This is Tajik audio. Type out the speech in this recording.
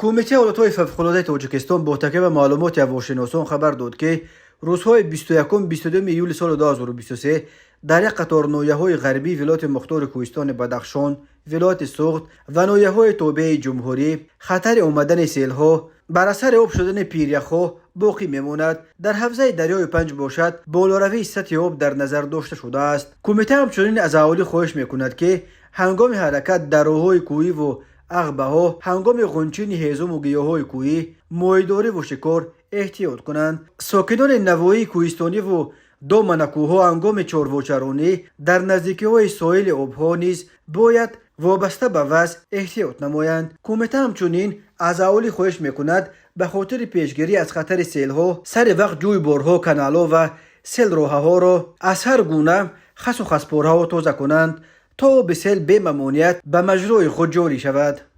Кумитаи ҳолатҳои фавқулодаи Тоҷикистон бо такя ба маълумоти ҳавошиносон хабар дод, ки рӯзҳои 21-22 июли соли 2023 дар як қатор ноҳияҳои ғарбии вилояти мухтори кӯҳистони Бадахшон, вилояти Суғд ва ноҳияҳои тобеи ҷумҳурӣ хатари омадани селҳо бар асари об шудани пиряхҳо боқӣ мемонад. Дар ҳавзаи дарёи Панҷ бошад, болоравии сатҳи об дар назар дошта шудааст. Кумита ҳамчунин аз аҳолӣ хоҳиш мекунад, ки ҳангоми ҳаракат дар роҳҳои кӯҳиву ағбаҳо, ҳангоми ғунчини ҳезуму гиёҳҳои кӯҳӣ, моҳидориву шикор эҳтиёт кунанд. Сокинони навоҳии кӯҳистониву доманакӯҳҳо ҳангоми чорвочаронӣ дар наздикиҳои соҳили обҳо низ бояд вобаста ба вазъ эҳтиёт намоянд. Кумита ҳамчунин аз аҳолӣ хоҳиш мекунад, ба хотири пешгирӣ аз хатари селҳо сари вақт ҷӯйборҳо, каналҳо ва селроҳаҳоро аз ҳар гуна хасу хаспораҳо тоза кунанд, то оби сел бемамоният ба маҷрои худ ҷорӣ шавад.